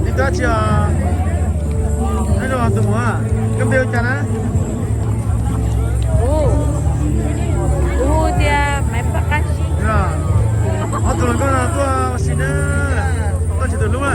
Ib tab tsi os? Nyob zoo tus muam, koj npe hu cas na? Kuv hu tias Maiv Paj Qab Sib. Ob tug hluas nkauj no tuaj ua si na, tuaj tsis tus hlub na.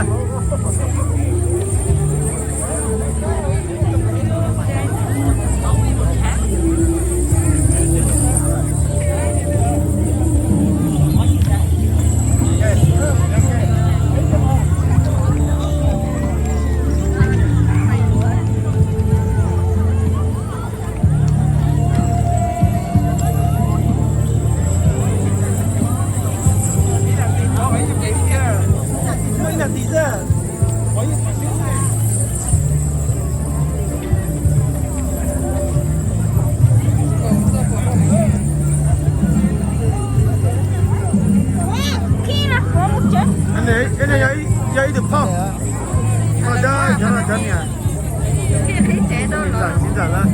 Yog ib tug phauj, cov cov niam. Txiv ntxawm, txiv ntxawm lawm.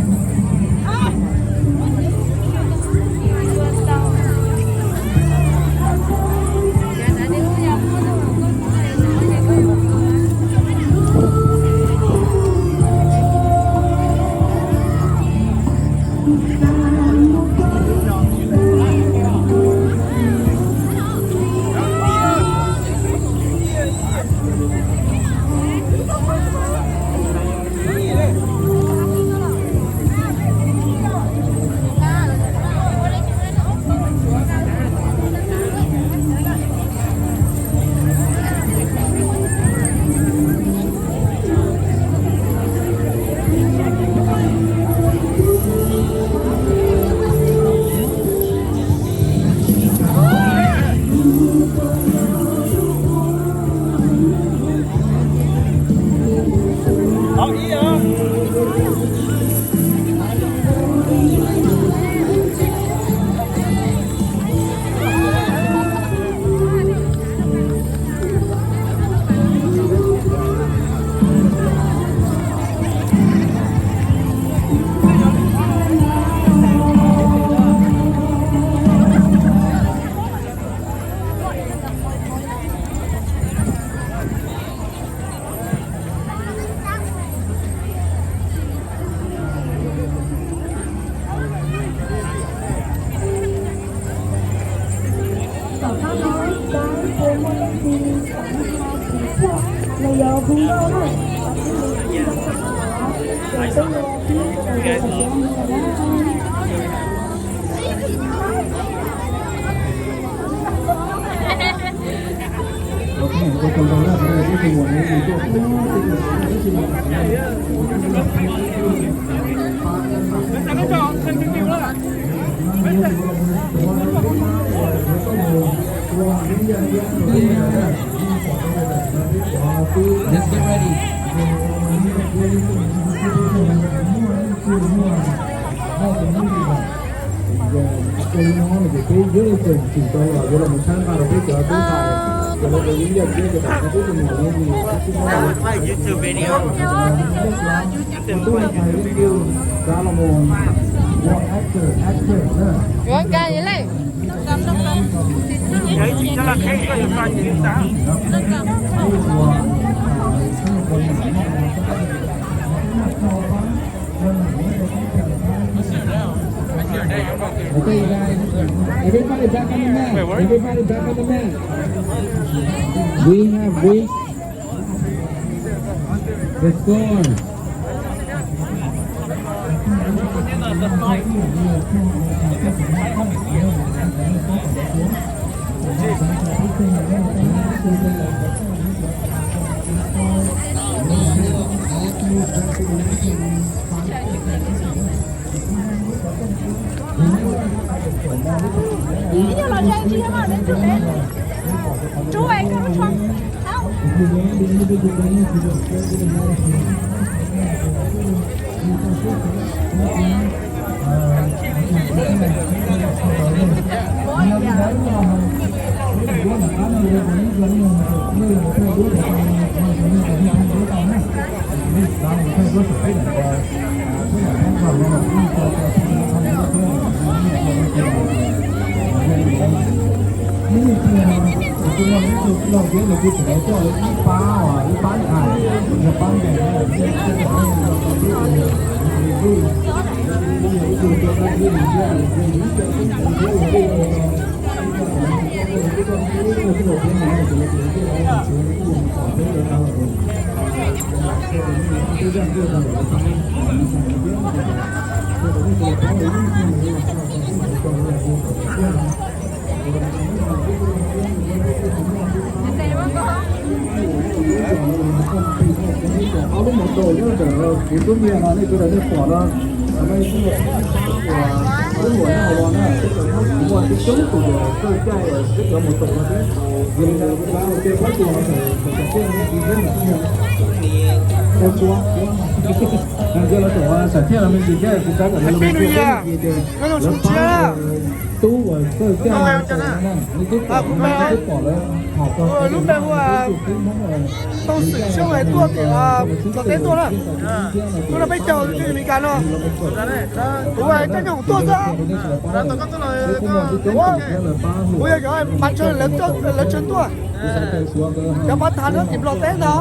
Tom qab no, peb puas muaj leej twg xav mus thaij txiv tshiab los yog hu nkauj na, ces peb yuav pib rau tus xav mus na. Let's get ready. Peb yuav los mus tshawb nqa rau peb cov tub ntxhais, cov uas yeej yog peb cov tub ntxhais. Play YouTube video. Ua nka li lej. Okay, guys. Everybody back on the mat. Everybody back on the mat. We have reached the score. Ib nyuag los ze ntsis mas neb tug neb. Rub es koj rub tso. Tau. Ob lub mos taus nyob ntawm kuv tub niag no nej sawv daws nej pom no, lub uas nyob hauv no na, muaj coob coob tus uas txawj caij teb chaws mos taus no thiab. Yog li ntawd kuv xav ua ke pab tus uas thaum thaum tiaj no kuv thiab nws tub niag ua tsuav. Yog lawv thaum xav thiaj no me ntsis thiab kuv xav kom lawv ua ke thiab ces lawv pab tub uas txawj caij no na, nej twb pom, nej twb pom lawv tham txog lub npe hu ua Tau Xwm Xyooj tuaj tim Nplog teb tuaj na. Lub no peb caug, lub Meskas no. Kuv coj coj kuv tuaj xwb. Kuv yog cov mas tshawj lawv tshawj tuaj. Cov pab tham no tim Nplog teb ntag.